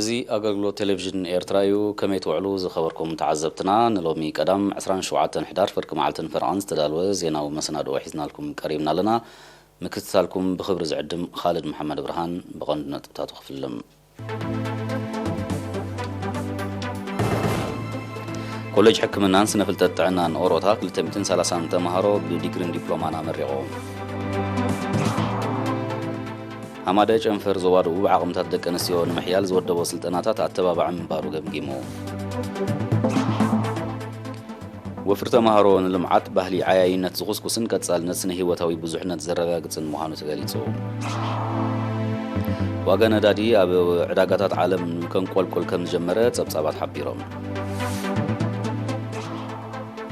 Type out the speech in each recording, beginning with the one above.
እዚ ኣገልግሎት ቴሌቪዥን ኤርትራ እዩ። ከመይ ትውዕሉ ዝኸበርኩም ተዓዘብትና? ንሎሚ ቀዳም ዕስራን ሸውዓተን ሕዳር ፍርቂ መዓልትን ፈርቓን ዝተዳለወ ዜናዊ መሰናድኦ ሒዝናልኩም ቀሪብና ኣለና። ምክትታልኩም ብኽብሪ ዝዕድም ኻልድ መሓመድ ብርሃን። ብቐንዱ ነጥብታቱ ክፍልም። ኮሌጅ ሕክምናን ስነ ፍልጠት ጥዕናን ኦሮታ ክልተ ሚእትን ሰላሳን ተምሃሮ ብዲግሪን ዲፕሎማን ኣመሪቑ። ሃማደ ጨንፈር ዞባ ደቡብ ዓቕምታት ደቂ ኣንስትዮ ንምሕያል ዝወደቦ ስልጠናታት ኣተባባዒ ምንባሩ ገምጊሙ። ወፍሪ ተምሃሮ ንልምዓት ባህሊ ዓያይነት ዝኹስኩስን ቀጻልነት ስነ ህይወታዊ ብዙሕነት ዘረጋግጽን ምዃኑ ተገሊጹ። ዋጋ ነዳዲ ኣብ ዕዳጋታት ዓለም ከንቆልቁል ከም ዝጀመረ ጸብጻባት ሓቢሮም።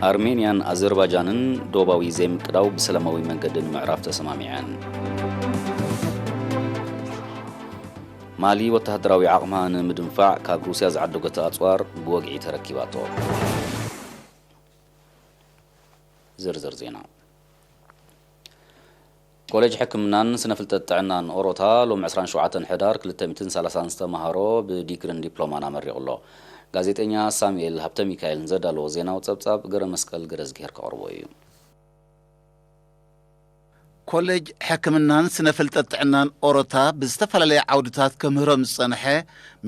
ኣርሜንያን ኣዘርባጃንን ዶባዊ ዘይምቅዳው ብሰላማዊ መንገዲ ንምዕራፍ ተሰማሚዐን። ማሊ ወተሃደራዊ ዓቕማ ንምድንፋዕ ካብ ሩስያ ዝዓደገቶ ኣጽዋር ብወግዒ ተረኪባቶ። ዝርዝር ዜና። ኮሌጅ ሕክምናን ስነ ፍልጠት ጥዕናን ኦሮታ ሎም ዕስራን ሸውዓተን ሕዳር ክልተ ሚእትን ሰላሳን ዝተምሃሮ ብዲግሪን ዲፕሎማን ኣመሪቑ ኣሎ። ጋዜጠኛ ሳሙኤል ሃብተ ሚካኤል ንዘዳለዎ ዜናዊ ጸብጻብ ገረ መስቀል ገረዝግሄር ከቕርቦ እዩ። ኮሌጅ ሕክምናን ስነ ፍልጠት ጥዕናን ኦሮታ ብዝተፈላለየ ዓውድታት ከምህሮም ዝጸንሐ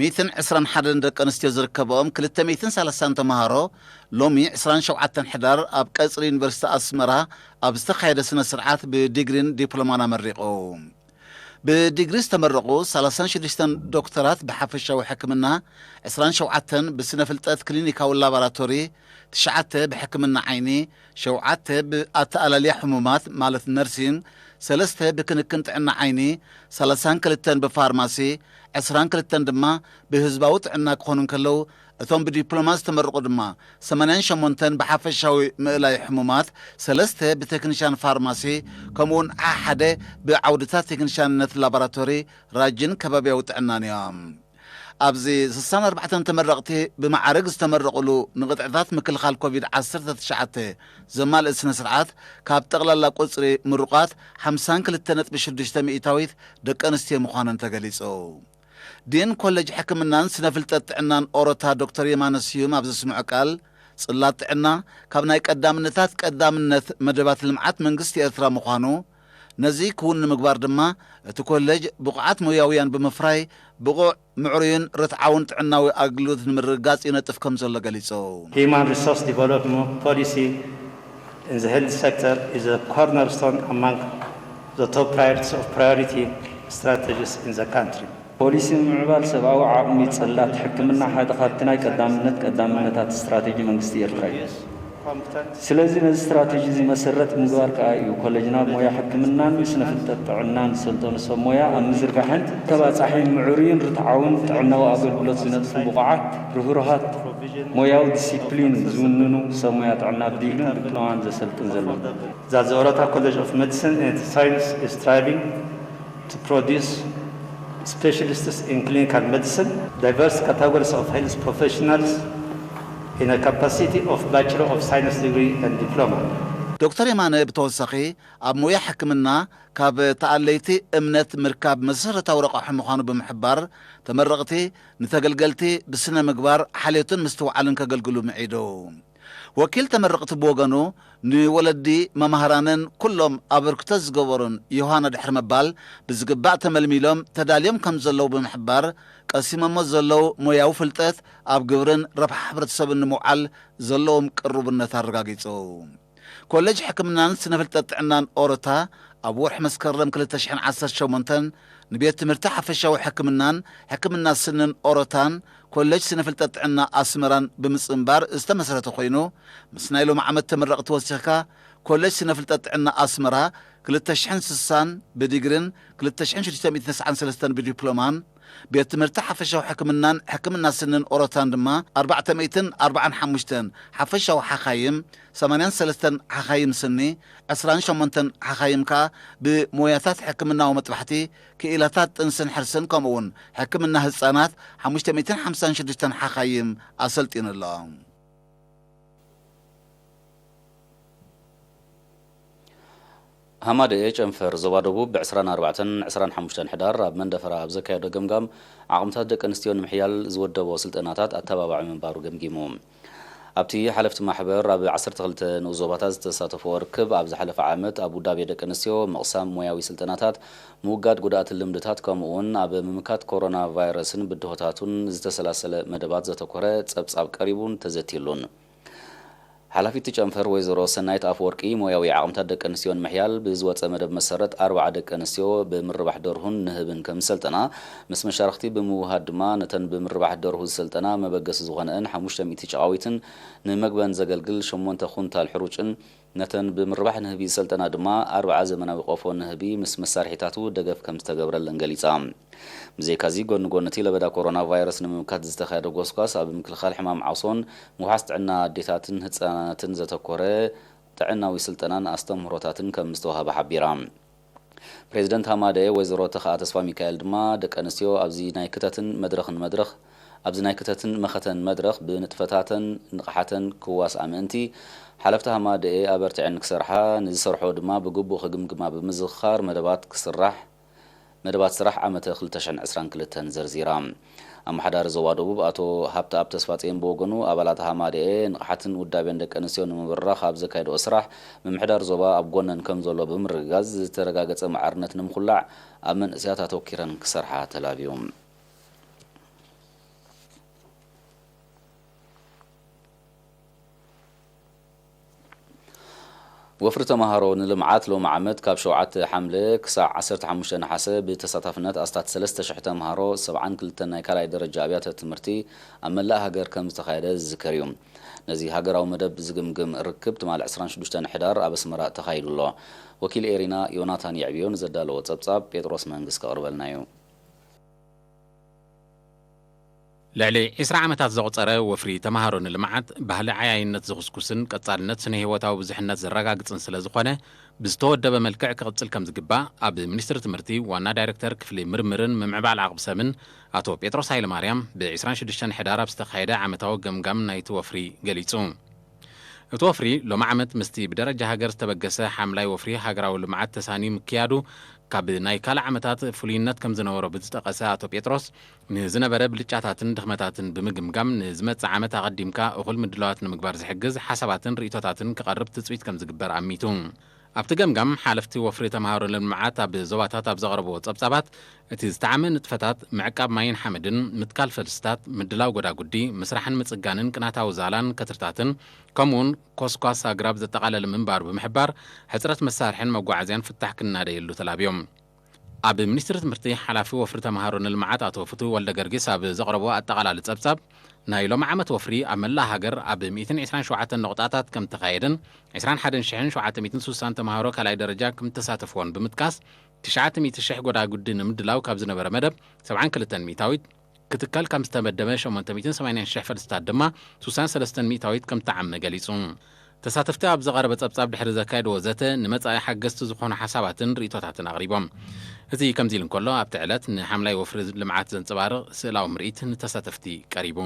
ሚእትን ዕስራን ሓደን ደቂ ኣንስትዮ ዝርከበኦም ክልተ ሚእትን ሰላሳን ተምሃሮ ሎሚ ዕስራን ሸውዓተን ሕዳር ኣብ ቀጽሪ ዩኒቨርሲቲ ኣስመራ ኣብ ዝተኻየደ ስነ ስርዓት ብዲግሪን ዲፕሎማን ኣመሪቑ። ብዲግሪ ዝተመረቑ ሰላሳን ሽዱሽተን ዶክተራት ብሓፈሻዊ ሕክምና፣ ዕስራን ሸውዓተን ብስነ ፍልጠት ክሊኒካዊ ላቦራቶሪ፣ ትሽዓተ ብሕክምና ዓይኒ፣ ሸውዓተ ብኣተኣላልያ ሕሙማት ማለት ነርሲንግ፣ ሰለስተ ብክንክን ጥዕና ዓይኒ፣ ሰላሳን ክልተን ብፋርማሲ፣ ዕስራን ክልተን ድማ ብህዝባዊ ጥዕና ክኾኑ እንከለዉ፣ እቶም ብዲፕሎማ ዝተመረቑ ድማ ሰማንያን ሸሞንተን ብሓፈሻዊ ምእላይ ሕሙማት፣ ሰለስተ ብቴክኒሻን ፋርማሲ፣ ከምኡውን ሓደ ብዓውድታት ቴክኒሻንነት ላቦራቶሪ፣ ራጅን ከባብያዊ ጥዕናን እዮም። ኣብዚ ስሳን ኣርባዕተን ተመረቕቲ ብማዕርግ ዝተመረቑሉ ንቕጥዕታት ምክልኻል ኮቪድ ዓሰርተ ትሽዓተ ዘማልእ ስነ ስርዓት፣ ካብ ጠቕላላ ቁጽሪ ምሩቓት ሓምሳን ክልተ ነጥቢ ሽዱሽተ ሚእታዊት ደቂ ኣንስትዮ ምዃነን ተገሊጹ። ዲን ኮሌጅ ሕክምናን ስነ ፍልጠት ጥዕናን ኦሮታ ዶክተር የማነ ስዩም ኣብ ዘስምዖ ቃል፣ ጽላት ጥዕና ካብ ናይ ቀዳምነታት ቀዳምነት መደባት ልምዓት መንግስቲ ኤርትራ ምዃኑ፣ ነዚ ክውን ንምግባር ድማ እቲ ኮሌጅ ብቑዓት ሞያውያን ብምፍራይ ብቑዕ፣ ምዕሩይን ርትዓውን ጥዕናዊ ኣገልግሎት ንምርግጋጽ ይነጥፍ ከም ዘሎ ገሊጹ። Human resource development policy in the health sector is a cornerstone among the top priorities of priority strategies in the country. ፖሊሲ ምምዕባል ሰብኣዊ ዓቕሚ ጽላት ሕክምና ሓደ ካብቲ ናይ ቀዳምነት ቀዳምነታት ስትራቴጂ መንግስቲ ኤርትራ እዩ። ስለዚ ነዚ ስትራቴጂ እዚ መሰረት ምግባር ከኣ እዩ ኮሌጅና ሞያ ሕክምናን ስነ ፍልጠት ጥዕናን ዝሰልጠኑ ሰብ ሞያ ኣብ ምዝርጋሕን ተባጻሒን ምዕሩይን ርትዓውን ጥዕናዊ ኣገልግሎት ዝነጥፉ ብቑዓት፣ ርህሩሃት፣ ሞያዊ ዲሲፕሊን ዝውንኑ ሰብ ሞያ ጥዕና ብዲግሪን ዲፕሎማን ዘሰልጥን ዘሎ። That the Orota College of Medicine and Science is striving to produce specialists in clinical medicine, diverse categories of health professionals in a capacity of Bachelor of Science degree and diploma. ዶክተር የማነ ብተወሳኺ ኣብ ሞያ ሕክምና ካብ ተኣለይቲ እምነት ምርካብ መሰረታዊ ረቋሒ ምዃኑ ብምሕባር፣ ተመረቕቲ ንተገልገልቲ ብስነ ምግባር፣ ሓልዮትን ምስትውዓልን ከገልግሉ ምዒዱ። ወኪል ተመረቕቲ ብወገኑ፣ ንወለዲ፣ መማህራንን ኩሎም ኣበርክቶ ዝገበሩን ዮሃና ድሕሪ ምባል፣ ብዝግባእ ተመልሚሎም ተዳልዮም ከም ዘለዉ ብምሕባር፣ ቀሲሞሞ ዘለዉ ሞያዊ ፍልጠት ኣብ ግብርን ረብሓ ሕብረተሰብን ንምውዓል ዘለዎም ቅሩብነት ኣረጋጊጹ። ኮሌጅ ሕክምናን ስነ ፍልጠት ጥዕናን ኦሮታ ኣብ ወርሒ መስከረም ክልተ ሽሕን ዓሰርተ ሸሞንተን ንቤት ትምህርቲ ሓፈሻዊ ሕክምናን ሕክምና ስንን ኦሮታን ኮሌጅ ስነ ፍልጠት ጥዕና ኣስመራን ብምጽንባር ዝተመስረተ ኮይኑ፣ ምስ ናይ ሎሚ ዓመት ተመረቕቲ ወሲኽካ ኮሌጅ ስነ ፍልጠት ጥዕና ኣስመራ ክልተ ሽሕን ስሳን ብዲግሪን ክልተ ሽሕን ሽዱሽተ ሚእትን ተስዓን ሰለስተን ብዲፕሎማን፣ ቤት ትምህርቲ ሓፈሻዊ ሕክምናን ሕክምና ስንን ኦሮታን ድማ ኣርባዕተ ሚእትን ኣርባዓን ሓሙሽተን ሓፈሻዊ ሓኻይም፣ ሰማንያን ሰለስተን ሓኻይም ስኒ፣ ዕስራን ሸሞንተን ሓኻይም ከኣ ብሞያታት ሕክምናዊ መጥባሕቲ፣ ክኢላታት ጥንስን ሕርስን ከምኡውን ሕክምና ህጻናት ሓሙሽተ ሚእትን ሓምሳን ሽዱሽተን ሓኻይም ኣሰልጢኑ ኣሎ። ሃማደኤ ጨንፈር ዞባ ደቡብ ብ ዕስራን ኣርባዕተን ዕስራን ሓሙሽተን ሕዳር ኣብ መንደፈራ ኣብ ዘካየዶ ገምጋም፣ ዓቕምታት ደቂ ኣንስትዮ ንምሕያል ዝወደቦ ስልጠናታት ኣተባባዒ ምንባሩ ገምጊሙ። ኣብቲ ሓለፍቲ ማሕበር ኣብ ዓሰርተ ክልተ ንኡስ ዞባታት ዝተሳተፍዎ ርክብ፣ ኣብ ዝሓለፈ ዓመት ኣብ ውዳቤ ደቂ ኣንስትዮ፣ ምቕሳም ሞያዊ ስልጠናታት፣ ምውጋድ ጉድኣትን ልምድታት፣ ከምኡ እውን ኣብ ምምካት ኮሮና ቫይረስን ብድሆታቱን ዝተሰላሰለ መደባት ዘተኮረ ጸብጻብ ቀሪቡን ተዘትይሉን። ሓላፊት ጨንፈር ወይዘሮ ሰናይት ኣፈወርቂ፣ ሞያዊ ዓቕምታት ደቂ ኣንስትዮ ንምሕያል ብዝወፀ መደብ መሰረት፣ ኣርባዓ ደቂ ኣንስትዮ ብምርባሕ ደርሁን ንህብን ከም ዝሰልጠና፣ ምስ መሻርኽቲ ብምውሃድ ድማ ነተን ብምርባሕ ደርሁ ዝሰልጠና መበገሲ ዝኾነአን ሓሙሽተ ሚእቲ ጨቓዊትን ንመግበን ዘገልግል ሸሞንተ ኩንታል ሕሩጭን፣ ነተን ብምርባሕ ንህቢ ዝሰልጠና ድማ ኣርብዓ ዘመናዊ ቆፎ ንህቢ ምስ መሳርሒታቱ ደገፍ ከም ዝተገብረለን ገሊጻ። ብዘይካዚ፣ ጎኒ ጎኒ እቲ ለበዳ ኮሮና ቫይረስ ንምምካት ዝተኻየደ ጎስጓስ፣ ኣብ ምክልኻል ሕማም ዓሶን ምውሓስ ጥዕና ኣዴታትን ህጻናትን ዘተኮረ ጥዕናዊ ስልጠናን ኣስተምህሮታትን ከም ዝተዋህበ ሓቢራ። ፕሬዚደንት ሃማደኤ ወይዘሮ ተኽኣ ተስፋ ሚካኤል ድማ፣ ደቂ ኣንስትዮ ኣብዚ ናይ ክተትን መድረኽን መድረኽ ኣብዚ ናይ ክተትን መኸተን መድረኽ ብንጥፈታተን ንቕሓተን ክዋስኣ ምእንቲ፣ ሓለፍቲ ሃማደኤ ኣበርቲዐን ክሰርሓ፣ ንዝሰርሖ ድማ ብግቡእ ክግምግማ ብምዝኽኻር፣ መደባት ክስራሕ መደባት ስራሕ ዓመተ ክልተ ሽሕን ዕስራን ክልተን ዘርዚራ። ኣመሓዳሪ ዞባ ደቡብ ኣቶ ሃብተኣብ ተስፋጽዮን ብወገኑ፣ ኣባላት ሃማደኤ ንቕሓትን ውዳቤን ደቂ ኣንስትዮ ንምብርራኽ ኣብ ዘካየድኦ ስራሕ፣ ምምሕዳር ዞባ ኣብ ጎነን ከም ዘሎ ብምርግጋጽ፣ ዝተረጋገጸ ማዕርነት ንምኹላዕ ኣብ መንእሰያት ኣተኪረን ክሰርሓ ተላብዩ። ወፍሪ ተምሃሮ ንልምዓት ሎሚ ዓመት ካብ ሸውዓተ ሓምለ ክሳዕ ዓሰርተ ሓሙሽተ ነሓሰ ብተሳታፍነት ኣስታት ሰለስተ ሽሕ ተምሃሮ ሰብዓን ክልተን ናይ ካልኣይ ደረጃ ኣብያተ ትምህርቲ ኣብ መላእ ሃገር ከም ዝተኻየደ ዝዝከር እዩ። ነዚ ሃገራዊ መደብ ዝግምግም ርክብ ትማሊ ዕስራን ሽዱሽተን ሕዳር ኣብ ኣስመራ ተኻይዱ ኣሎ። ወኪል ኤሪና ዮናታን የዕብዮ ንዘዳለዎ ጸብጻብ ጴጥሮስ መንግስ ከቕርበልና እዩ። ልዕሊ ዕስራ ዓመታት ዘቑጸረ ወፍሪ ተምሃሮ ንልምዓት፣ ባህሊ ዓያይነት ዝኹስኩስን ቀጻልነት ስነ-ህይወታዊ ብዙሕነት ዘረጋግጽን ስለ ዝኾነ፣ ብዝተወደበ መልክዕ ክቕጽል ከም ዝግባእ ኣብ ሚኒስትሪ ትምህርቲ ዋና ዳይረክተር ክፍሊ ምርምርን ምምዕባል ዓቕቢ ሰብን ኣቶ ጴጥሮስ ሃይለማርያም ብ ዕስራን ሽዱሽተን ሕዳር ኣብ ዝተኻየደ ዓመታዊ ገምጋም ናይቲ ወፍሪ ገሊጹ። እቲ ወፍሪ ሎሚ ዓመት ምስቲ ብደረጃ ሃገር ዝተበገሰ ሓምላይ ወፍሪ ሃገራዊ ልምዓት ተሳንዩ ምክያዱ ካብ ናይ ካልእ ዓመታት ፍሉይነት ከም ዝነበሮ ብዝጠቐሰ ኣቶ ጴጥሮስ፣ ንዝነበረ ብልጫታትን ድኽመታትን ብምግምጋም ንዝመጽእ ዓመት ኣቐዲምካ እኹል ምድላዋት ንምግባር ዝሕግዝ ሓሳባትን ርእይቶታትን ክቐርብ ትጽቢት ከም ዝግበር ኣሚቱ። ኣብቲ ገምጋም ሓለፍቲ ወፍሪ ተምሃሮ ልምዓት ኣብ ዞባታት ኣብ ዘቕረብዎ ጸብጻባት፣ እቲ ዝጠዓመ ንጥፈታት፣ ምዕቃብ ማይን ሓመድን፣ ምትካል ፈልስታት፣ ምድላው ጎዳጉዲ፣ ምስራሕን ምጽጋንን ቅናታዊ ዛላን ከትርታትን፣ ከምኡውን ኮስኳስ ኣግራብ ዘጠቓለለ ምንባሩ ብምሕባር፣ ሕጽረት መሳርሕን መጓዓዝያን ፍታሕ ክናደየሉ ተላብዮም። ኣብ ሚኒስትሪ ትምህርቲ ሓላፊ ወፍሪ ተምሃሮ ንልምዓት ኣቶ ፍትዊ ወልደ ገርጊስ ኣብ ዘቕረቦ ኣጠቓላሊ ጸብጻብ፣ ናይ ሎሚ ዓመት ወፍሪ ኣብ መላእ ሃገር ኣብ ሚእትን ዕስራን ሸውዓተን ነቑጣታት ከም ተኻየደን ዕስራን ሓደን ሽሕን ሸውዓተ ሚእትን ስሳን ተምሃሮ ካልኣይ ደረጃ ከም ተሳተፍዎን ብምጥቃስ፣ ትሽዓተ ሚእቲ ሽሕ ጎዳጉዲ ንምድላው ካብ ዝነበረ መደብ ሰብዓን ክልተን ሚእታዊት ክትከል ከም ዝተመደበ፣ ሸሞንተ ሚእትን ሰማንያን ሽሕ ፈልስታት ድማ ስሳን ሰለስተን ሚእታዊት ከም ተዓመ ገሊጹ። ተሳተፍቲ ኣብ ዝቐረበ ጸብጻብ ድሕሪ ዘካየድዎ ዘተ፣ ንመጻኢ ሓገዝቲ ዝኾኑ ሓሳባትን ርእይቶታትን ኣቕሪቦም። እዚ ከምዚ ኢሉ እንከሎ፣ ኣብቲ ዕለት ንሓምላይ ወፍሪ ልምዓት ዘንጸባርቕ ስእላዊ ምርኢት ንተሳተፍቲ ቀሪቡ።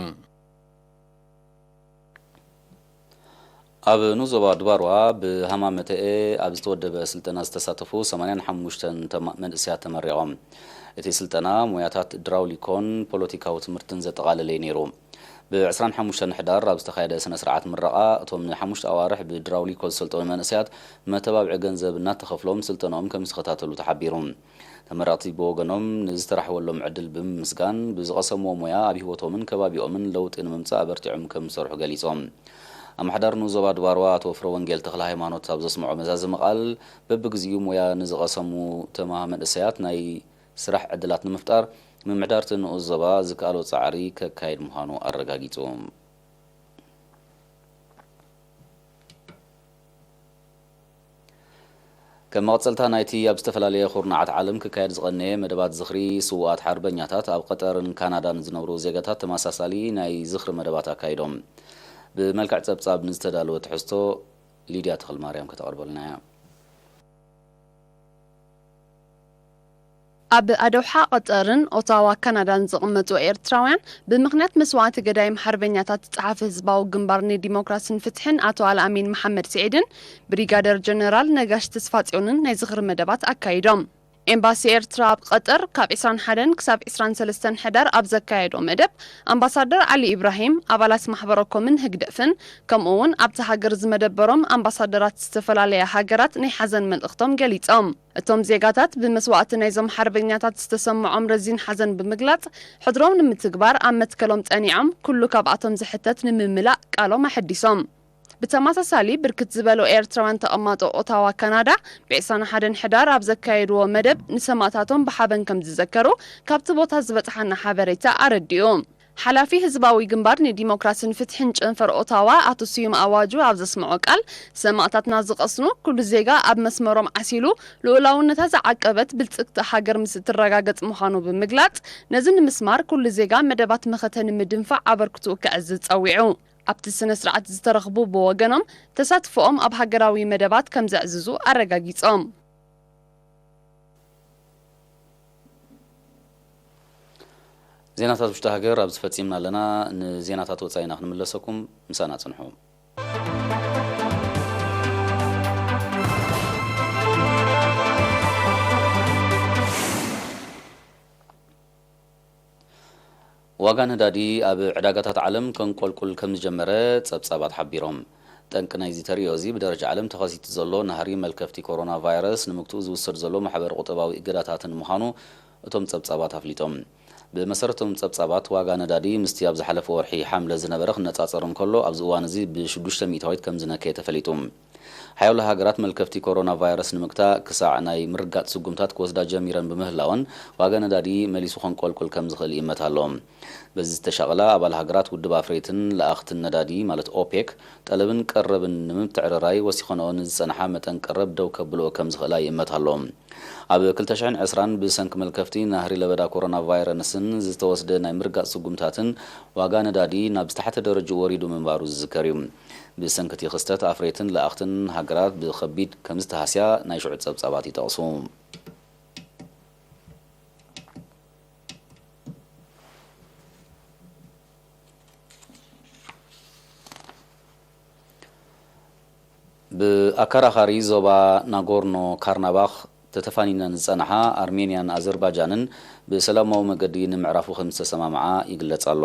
ኣብ ኑዞባ ድባርዋ ብሃማመተኤ ኣብ ዝተወደበ ስልጠና ዝተሳተፉ ሰማንያን ሓሙሽተን ተማ- መንእሰያት ተመሪቖም። እቲ ስልጠና ሞያታት ድራውሊኮን ፖለቲካዊ ትምህርትን ዘጠቓለለ እዩ ነይሩ። ብ ዕስራን ሓሙሽተን ሕዳር ኣብ ዝተኻየደ ስነ ስርዓት ምረቓ፣ እቶም ንሓሙሽተ ኣዋርሕ ብድራውሊኮ ዝሰልጠኑ መንእሰያት መተባብዒ ገንዘብ እናተኸፍሎም ስልጠንኦም ከም ዝተኸታተሉ ተሓቢሩ። ተመረቕቲ ብወገኖም ንዝተራሕወሎም ዕድል ብምምስጋን፣ ብዝቐሰምዎ ሞያ ኣብ ህይወቶምን ከባቢኦምን ለውጢ ንምምጻእ ኣበርቲዖም ከም ዝሰርሑ ገሊጾም። ኣመሓዳሪ ንኡስ ዞባ ድባርዋ ኣቶ ፍረወንጌል ተኽለሃይማኖት ኣብ ዘስምዖ መዛዘሚ ቃል፣ በብግዚኡ ሞያ ንዝቐሰሙ ተማ መንእሰያት ናይ ስራሕ ዕድላት ንምፍጣር፣ ምምሕዳር እቲ ንኡስ ዞባ ዝከኣሎ ጻዕሪ ከካይድ ምዃኑ ኣረጋጊጹ። ከም መቐጸልታ ናይቲ ኣብ ዝተፈላለየ ኩርናዓት ዓለም ክካየድ ዝቐነየ መደባት ዝኽሪ ስዉኣት ሓርበኛታት፣ ኣብ ቀጠርን ካናዳን ዝነብሩ ዜጋታት ተመሳሳሊ ናይ ዝኽሪ መደባት ኣካይዶም። ብመልክዕ ጸብጻብ ንዝተዳለወ ትሕዝቶ ሊድያ ተኽለማርያም ከተቕርበልና እያ። ኣብ ኣደውሓ ቀጠርን ኦታዋ ካናዳን ዝቕመጡ ኤርትራውያን፣ ብምኽንያት መስዋእቲ ገዳይም ሓርበኛታት ጸሓፊ ህዝባዊ ግንባር ንዲሞክራስን ፍትሕን ኣቶ ኣልኣሚን መሓመድ ስዒድን ብሪጋደር ጀነራል ነጋሽ ተስፋጽዮንን ናይ ዝኽሪ መደባት ኣካይዶም። ኤምባሲ ኤርትራ ኣብ ቀጠር ካብ ዕስራን ሓደን ክሳብ ዕስራን ሰለስተን ሕዳር ኣብ ዘካየዶ መደብ፣ ኣምባሳደር ዓሊ ኢብራሂም፣ ኣባላት ማሕበረ ኮምን ህግደፍን፣ ከምኡ እውን ኣብቲ ሃገር ዝመደበሮም ኣምባሳደራት ዝተፈላለያ ሃገራት ናይ ሓዘን መልእኽቶም ገሊጾም። እቶም ዜጋታት ብመስዋእቲ ናይዞም ሓርበኛታት ዝተሰምዖም ረዚን ሓዘን ብምግላጽ፣ ሕድሮም ንምትግባር ኣብ መትከሎም ጸኒዖም፣ ኩሉ ካብኣቶም ዝሕተት ንምምላእ ቃሎም ኣሐዲሶም። ብተመሳሳሊ፣ ብርክት ዝበሉ ኤርትራውያን ተቐማጦ ኦታዋ ካናዳ፣ ብዕስራን ሓደን ሕዳር ኣብ ዘካየድዎ መደብ ንሰማእታቶም ብሓበን ከም ዝዘከሩ ካብቲ ቦታ ዝበጽሓና ሓበሬታ ኣረዲኡ። ሓላፊ ህዝባዊ ግንባር ንዲሞክራስን ፍትሕን ጨንፈር ኦታዋ ኣቶ ስዩም ኣዋጁ ኣብ ዘስምዖ ቃል፣ ሰማእታትና ዝቐስኑ፣ ኩሉ ዜጋ ኣብ መስመሮም ዓሲሉ ልኡላውነታ ዝዓቀበት ብልጽግቲ ሃገር ምስ እትረጋገጽ ምዃኑ ብምግላጽ፣ ነዚ ንምስማር ኩሉ ዜጋ መደባት መኸተ ንምድንፋዕ ኣበርክትኡ ከዕዝዝ ጸዊዑ። ኣብቲ ስነ ስርዓት ዝተረኽቡ ብወገኖም፣ ተሳትፎኦም ኣብ ሃገራዊ መደባት ከም ዘዕዝዙ ኣረጋጊጾም። ዜናታት ውሽጢ ሃገር ኣብዚ ፈጺምና ኣለና። ንዜናታት ወጻኢና ክንምለሰኩም፣ ምሳና ጽንሑ። ዋጋ ነዳዲ ኣብ ዕዳጋታት ዓለም ከንቆልቁል ከም ዝጀመረ ጸብጻባት ሓቢሮም። ጠንቂ ናይዚ ተርእዮ እዚ ብደረጃ ዓለም ተኸሲቱ ዘሎ ናህሪ መልከፍቲ ኮሮና ቫይረስ ንምግትኡ ዝውሰድ ዘሎ ማሕበረ ቁጠባዊ እገዳታትን ምዃኑ እቶም ጸብጻባት ኣፍሊጦም። ብመሰረት እቶም ጸብጻባት፣ ዋጋ ነዳዲ ምስቲ ኣብ ዝሓለፈ ወርሒ ሓምለ ዝነበረ ክነጻጸር እንከሎ፣ ኣብዚ እዋን እዚ ብሽዱሽተ ሚእታዊት ከም ዝነከየ ተፈሊጡ። ሓያሎ ሃገራት መልከፍቲ ኮሮና ቫይረስ ንምግታእ ክሳዕ ናይ ምርጋጥ ስጉምታት ክወስዳ ጀሚረን ብምህላወን፣ ዋጋ ነዳዲ መሊሱ ከንቆልቁል ከም ዝኽእል ይእመት ኣሎ። በዚ ዝተሻቐላ ኣባል ሃገራት ውድብ ኣፍረይትን ለኣኽትን ነዳዲ ማለት ኦፔክ፣ ጠለብን ቀረብን ንምትዕርራይ ወሲኸንኦ ንዝጸንሓ መጠን ቀረብ ደው ከብልኦ ከም ዝኽእላ ይእመት ኣሎ። ኣብ ክልተ ሽሕን ዕስራን ብሰንኪ መልከፍቲ ናህሪ ለበዳ ኮሮና ቫይረስን ዝተወስደ ናይ ምርጋጽ ስጉምታትን ዋጋ ነዳዲ ናብ ዝተሓተ ደረጅኡ ወሪዱ ምንባሩ ዝዝከር እዩ። ብሰንኪ እቲ ክስተት ኣፍረይትን ለኣኽትን ሃገራት ብኸቢድ ከም ዝተሃስያ ናይ ሽዑ ጸብጻባት ይጠቕሱ። ብኣከራኻሪ ዞባ ናጎርኖ ካርናባኽ ተተፋኒነን ዝጸንሓ ኣርሜንያን ኣዘርባጃንን ብሰላማዊ መገዲ ንምዕራፉ ከም ዝተሰማምዓ ይግለጽ ኣሎ።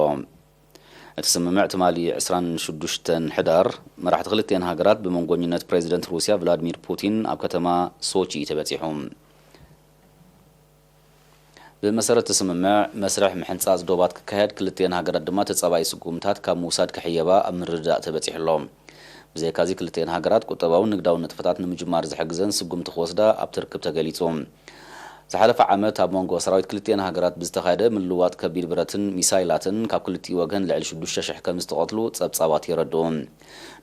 እቲ ስምምዕ ትማሊ ዕስራን ሽዱሽተን ሕዳር መራሕቲ ክልቲኤን ሃገራት ብመንጎኝነት ፕሬዚደንት ሩስያ ቭላድሚር ፑቲን ኣብ ከተማ ሶቺ እዩ ተበጺሑ። ብመሰረት እቲ ስምምዕ፣ መስርሕ ምሕንጻጽ ዶባት ክካየድ፣ ክልቲኤን ሃገራት ድማ ተጻባኢ ስጉምታት ካብ ምውሳድ ክሕየባ ኣብ ምርድዳእ ተበጺሑ ኣሎ። ብዘይካዚ፣ ክልቲኤን ሃገራት ቁጠባውን ንግዳውን ንጥፈታት ንምጅማር ዝሕግዘን ስጉምቲ ክወስዳ ኣብቲ ርክብ ተገሊጹ። ዝሓለፈ ዓመት ኣብ መንጎ ሰራዊት ክልቲኤን ሃገራት ብዝተኻየደ ምልውዋጥ ከቢድ ብረትን ሚሳይላትን ካብ ክልቲኡ ወገን ልዕሊ ሽዱሽተ ሽሕ ከም ዝተቐትሉ ጸብጻባት የረድኡ።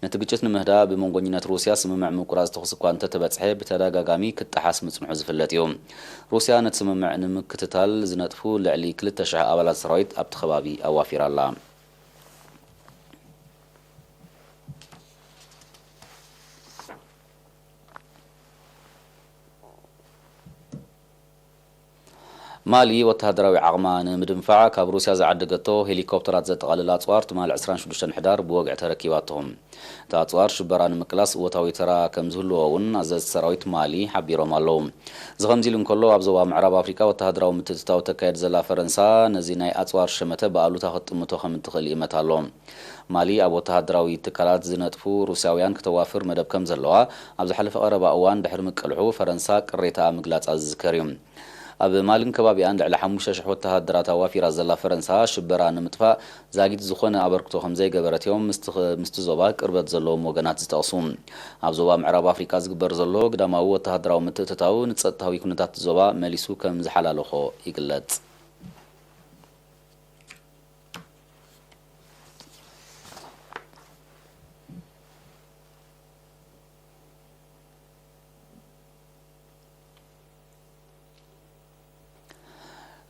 ነቲ ግጭት ንምህዳእ ብመንጎኝነት ሩስያ ስምምዕ ምቁራጽ ተኹሲ እኳ እንተተበጽሐ፣ ብተደጋጋሚ ክጠሓስ ምጽንሑ ዝፍለጥ እዩ። ሩስያ ነቲ ስምምዕ ንምክትታል ዝነጥፉ ልዕሊ ክልተ ሽሕ ኣባላት ሰራዊት ኣብቲ ከባቢ ኣዋፊራ ኣላ። ማሊ ወተሃደራዊ ዓቕማ ንምድንፋዕ ካብ ሩስያ ዝዓደገቶ ሄሊኮፕተራት ዘጠቓልል ኣጽዋር ትማሊ ዕስራን ሽዱሽተን ሕዳር ብወግዒ ተረኪባቶ። እቲ ኣጽዋር ሽበራ ንምቅላስ እወታዊ ተራ ከም ዝህልዎ እውን ኣዘዝቲ ሰራዊት ማሊ ሓቢሮም ኣለዉ። እዚ ከምዚ ኢሉ እንከሎ፣ ኣብ ዞባ ምዕራብ ኣፍሪቃ ወተሃደራዊ ምትእትታው ተካየድ ዘላ ፈረንሳ ነዚ ናይ ኣጽዋር ሸመተ ብኣሉታ ክትጥምቶ ከም እትኽእል ይእመት ኣሎ። ማሊ ኣብ ወተሃደራዊ ትካላት ዝነጥፉ ሩስያውያን ክተዋፍር መደብ ከም ዘለዋ ኣብ ዝሓለፈ ቀረባ እዋን ድሕሪ ምቅልሑ ፈረንሳ ቅሬታኣ ምግላጻ ዝዝከር እዩ። ኣብ ማልን ከባቢኣን ልዕሊ ሓሙሽተ ሽሕ ወተሃደራት ኣዋፊራ ዘላ ፈረንሳ ሽበራ ንምጥፋእ ዛጊት ዝኾነ ኣበርክቶ ከም ዘይገበረት እዮም ምስቲ ኸ-፣ ምስቲ ዞባ ቅርበት ዘለዎም ወገናት ዝጠቕሱ። ኣብ ዞባ ምዕራብ ኣፍሪቃ ዝግበር ዘሎ ግዳማዊ ወተሃደራዊ ምትእትታው ንጸጥታዊ ኩነታት ዞባ መሊሱ ከም ዝሓላለኾ ይግለጽ።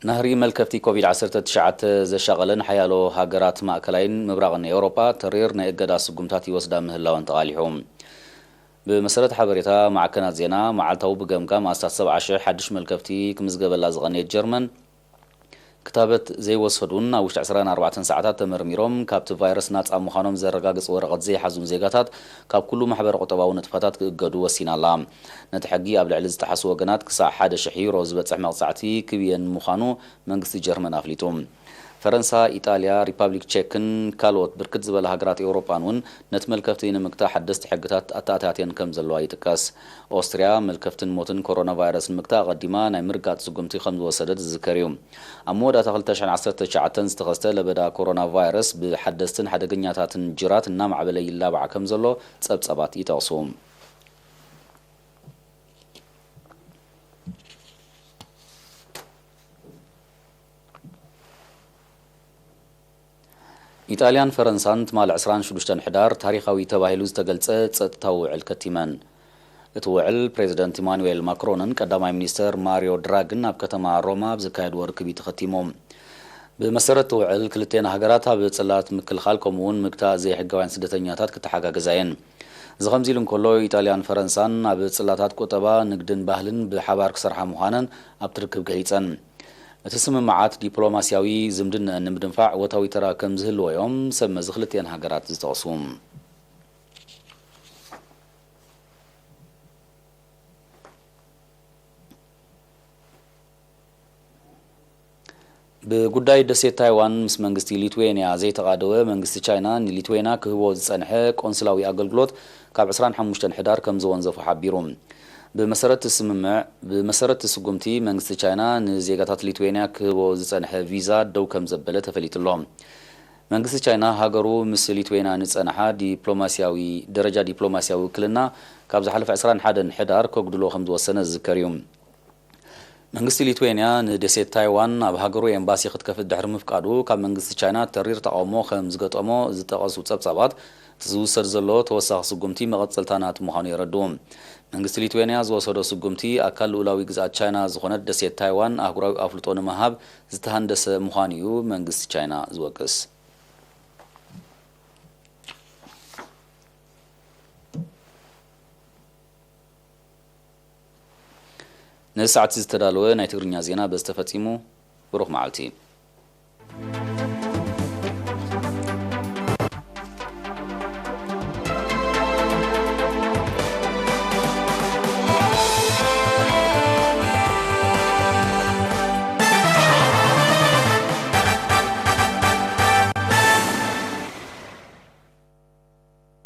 ናህሪ መልከፍቲ ኮቪድ ዓሰርተ ትሽዓተ ዘሻቐለን ሓያሎ ሃገራት ማእከላይን ምብራቕን ኤውሮጳ ተሪር ናይ እገዳ ስጉምታት ይወስዳ ምህላወን ተቓሊሑ። ብመሰረት ሓበሬታ ማዕከናት ዜና፣ መዓልታዊ ብገምጋም ኣስታት ሰብዓ ሽሕ ሓድሽ መልከፍቲ ክምዝገበላ ዝቐነየት ጀርመን፣ ክታበት ዘይወሰዱን ኣብ ውሽጢ ዕስራን ኣርባዕተን ሰዓታት ተመርሚሮም ካብቲ ቫይረስ ናጻ ምዃኖም ዘረጋግጽ ወረቐት ዘይሓዙን ዜጋታት ካብ ኩሉ ማሕበረ ቁጠባዊ ንጥፈታት ክእገዱ ወሲና ኣላ። ነቲ ሕጊ ኣብ ልዕሊ ዝጠሓሱ ወገናት ክሳዕ ሓደ ሽሕ ዩሮ ዝበጽሕ መቕጻዕቲ ክብየን ምዃኑ መንግስቲ ጀርመን ኣፍሊጡ። ፈረንሳ፣ ኢጣልያ፣ ሪፓብሊክ ቼክን ካልኦት ብርክት ዝበላ ሃገራት ኤውሮጳን እውን ነቲ መልከፍቲ ንምግታእ ሓደስቲ ሕግታት ኣተኣታትየን ከም ዘለዋ ይጥቀስ። ኦስትርያ፣ መልከፍትን ሞትን ኮሮና ቫይረስ ንምግታእ ኣቐዲማ ናይ ምርጋጥ ስጉምቲ ከም ዝወሰደት ዝዝከር እዩ። ኣብ መወዳእታ ክልተ ሽሕን ዓሰርተ ትሽዓተን ዝተኸስተ ለበዳ ኮሮና ቫይረስ ብሓደስትን ሓደገኛታትን ጅራት እናማዕበለ ይላባዕ ከም ዘሎ ጸብጻባት ይጠቕሱ። ኢጣልያን ፈረንሳን ትማሊ ዕስራን ሽዱሽተን ሕዳር ታሪኻዊ ተባሂሉ ዝተገልጸ ጸጥታዊ ውዕል ከቲመን። እቲ ውዕል ፕሬዚደንት ኢማኑኤል ማክሮንን ቀዳማይ ሚኒስተር ማሪዮ ድራግን ኣብ ከተማ ሮማ ኣብ ዘካየድዎ ርክብ እዩ ተኸቲሙ። ብመሰረት እቲ ውዕል ክልቴን ሃገራት ኣብ ጽላት ምክልኻል ከምኡ እውን ምግታእ ዘይሕጋውያን ስደተኛታት ክተሓጋገዛ እየን። እዚ ከምዚ ኢሉ እንከሎ፣ ኢጣልያን ፈረንሳን ኣብ ጽላታት ቁጠባ፣ ንግድን ባህልን ብሓባር ክሰርሓ ምዃነን ኣብቲ ርክብ ገሊጸን። እቲ ስምምዓት ዲፕሎማስያዊ ዝምድነአን ንምድንፋዕ ወታዊ ተራ ከም ዝህልዎ እዮም ሰብ መዚ ክልቲአን ሃገራት ዝጠቕሱ። ብጉዳይ ደሴት ታይዋን ምስ መንግስቲ ሊትዌንያ ዘይተቓደወ መንግስቲ ቻይና ንሊትዌንያ ክህቦ ዝጸንሐ ቆንስላዊ ኣገልግሎት ካብ ዕስራን ሓሙሽተን ሕዳር ከም ዝወንዘፎ ሓቢሩ። ብመሰረት እቲ ስምምዕ፣ ብመሰረት እቲ ስጉምቲ መንግስቲ ቻይና ንዜጋታት ሊትዌንያ ክህቦ ዝጸንሐ ቪዛ ደው ከም ዘበለ ተፈሊጡ ኣሎ። መንግስቲ ቻይና ሃገሩ ምስ ሊትዌንያ ንጸንሓ ዲፕሎማስያዊ፣ ደረጃ ዲፕሎማስያዊ ውክልና ካብ ዝሓለፈ ዕስራን ሓደን ሕዳር ከጉድሎ ከም ዝወሰነ ዝዝከር እዩ። መንግስቲ ሊትዌንያ ንደሴት ታይዋን ኣብ ሃገሩ ኤምባሲ ክትከፍት ድሕሪ ምፍቃዱ ካብ መንግስቲ ቻይና ተሪር ተቓውሞ ከም ዝገጠሞ ዝጠቐሱ ጸብጻባት፣ እቲ ዝውሰድ ዘሎ ተወሳኺ ስጉምቲ መቐጸልታ ናቲ ምዃኑ የረድኡ። መንግስቲ ሊትዌንያ ዝወሰዶ ስጉምቲ ኣካል ልኡላዊ ግዝኣት ቻይና ዝኾነት ደሴት ታይዋን ኣህጉራዊ ኣፍልጦ ንምሃብ ዝተሃንደሰ ምዃኑ እዩ መንግስቲ ቻይና ዝወቅስ። ነዚ ሰዓት እዚ ዝተዳለወ ናይ ትግርኛ ዜና በዚ ተፈጺሙ። ብሩኽ መዓልቲ።